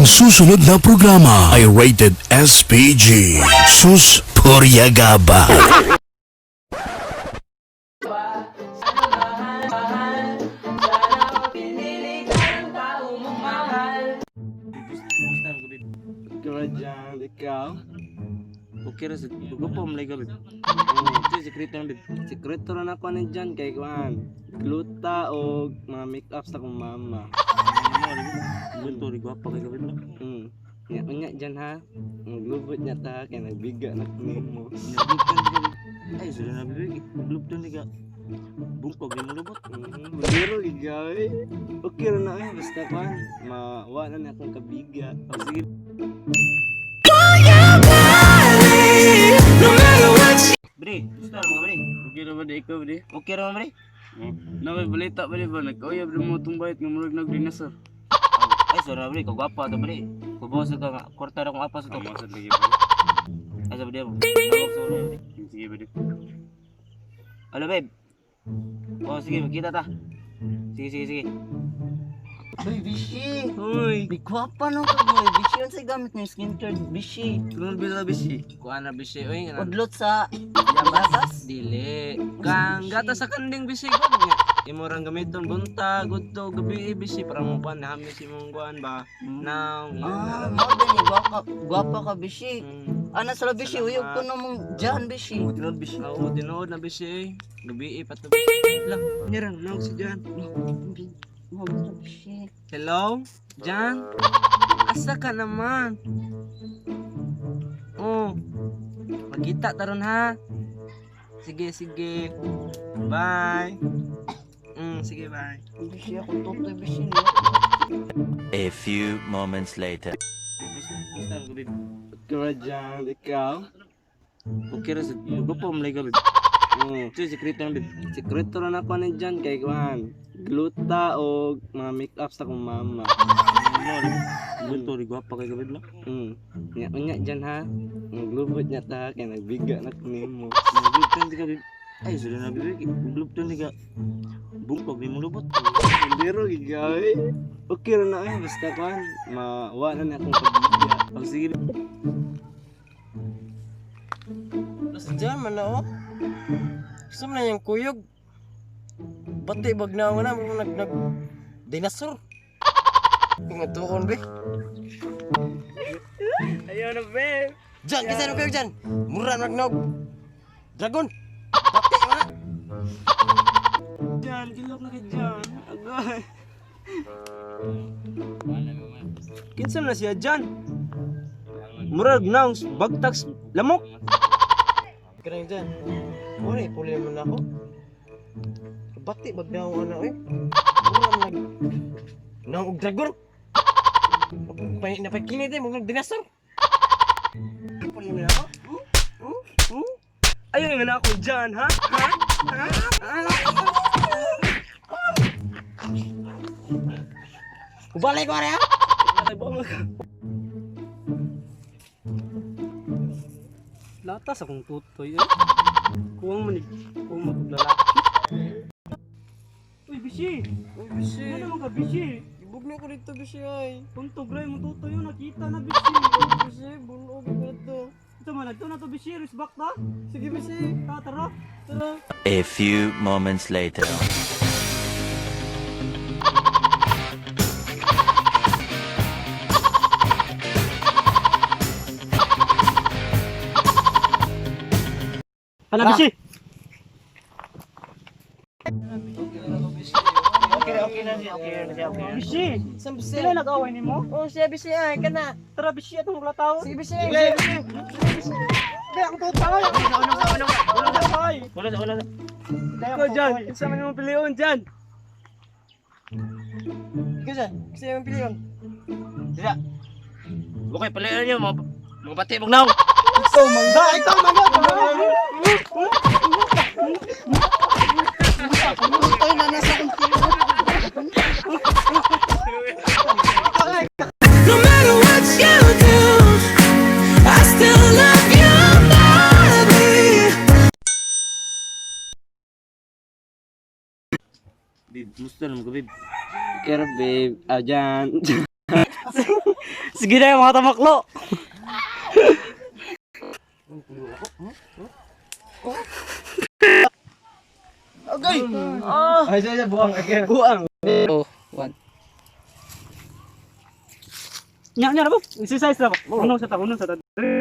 Ang susunod na programa ay rated SPG. Sus Puryagaba. Kumusta ang gabi? Ikaw dyan, ikaw. Okay ra sa gupo mo lay gabi. Ito sekreto ng bib. Sekreto na nako ni dyan kay kuan. Gluta o mga make-up sa akong mama. Bunto ri gwapa kay gabi. Nya unya dyan ha. Maglubot niya ta kay nagbiga na nimo. Ay sila na bib. Glupton ni ka. Bungkog ni mo lubot. Biro gigaw eh. Okay ra na eh basta kuan. Mawa na na akong kabiga. Oh, sige. Bre, gusto mo bre? Okay ra ba di ikaw di? Okay ra man bre? Na may balita ba di ba nagkauyab ra mo tong bayot nga murag nagdinasar. Ay sorry bre, kau gwapa to bre. Kubaw sa ka nga kwarta ra kong apa sa to. Amo sa lagi ba? Ay sabi mo. Tawag sa bre. Sige ba di? Hello babe. Oh sige, magkita ta. Sige sige sige. Uy, Bishi! Hoy, Di gwapa no ka boy. Bishi, yun sa gamit ng skincare, Bishi. tulad bila bisi. Kuan na bisi oy nga. Udlot sa gatas? Dili. Kang gata sa kanding bisi ko nga. Imo rang gamiton buntag, udto, gabi bisi para mo kuan nami si mong kuan ba. Now, Ah, mo din ni gwapa, gwapa ka, Bishi. Ana sa Bishi, uyog ko namang dyan, Bishi. Tinuod bisi. Oo, tinuod na bisi eh. Gabi pa to. Lang, nyerang naog si Jan. Mo gusto, Bishi. Hello, Jan? Asa ka naman? Oh, magkita taron ha. Sige, sige. Bye. Sige, bye. Bishi, ako tutoy, Bishi. No? A few moments later. Kumusta ang gabi? Ikaw, Jan, ikaw. Okay ra sa gupo mo lay gabi. Ito sekreto ng bib. Sekreto na nako ni Jan kay kuan. Gluta o mga make-up sa akong mama. Bunto ri gwapa kay gabi lang. Nya unya Jan ha. Maglubot niya ta kay nagbiga na nimo. Glupton di ka bib. Ay sila na bib. Glupton di ka. Bungkog ni mo lubot. Biro gigaw eh. Okay ra na eh basta kuan mawa na na akong kabiga. Oh sige. Nasa dyan man na oh. Gusto mo na yung kuyog. Bati bag na na mo nag nag dinosaur. Kung tuon be. Ayaw na babe. Diyan kasi ano kayo diyan? Mura nagnog. Dragon. Bati man na. Jan, gilok na ka Jan. Agay. Kinsa man na siya Jan? Murag naong bagtax lamok. Kanang dyan. Wala eh, puli naman ako. Bati bag na na eh. Mura nag naog dragon. Napakinit eh, mga dinosaur. Puli naman ako. Ayaw nga na ako Jan, ha? Ha? Ha? Ha? Ubalik ko ha. Ay, buong ka. Latas akong tutoy eh. Kuwang manig, kuwang matuglalaki. Uy, Bishi! Uy, Bishi. Ano naman ka, Bishi? Ibog na ko dito, Bishi ay. Tuntog rin mo tutoy yun, nakita na, Bishi. Bishi, bunog ko dito. Ito man, nagto na to, Bishi. Respect ta. Sige, Bishi. Ta, tara. Tara. A few moments later. Hala, Bishi! Okay na siya, okay na siya, okay. Bishi! Saan, Bishi? Sila nag-away ni mo? Oh, siya, Bishi ay. Kana. Tara, Bishi, atong lataw. Sige, Bishi. Sige, Bishi. Hindi, ang tutoy! Ang tutoy! Wala sa wala sa. Ikaw dyan, kinsa man imong pilion dyan? Ikaw dyan. Kasi yung piliyon. Sila. Okay, palayan niyo mga mga bati bugnaw. Ikaw mangga, ikaw mangga! Tutoy na nasa akong No matter what you do, I still love you madly. Bib, musta naman ka bib? Pero babe, ah, dyan. Sige na mga tamaklo. Ay, siya, buang. Buang. Oh, one. Nya nya na ba? Exercise na ba? Unong sa ta, unong sa ta.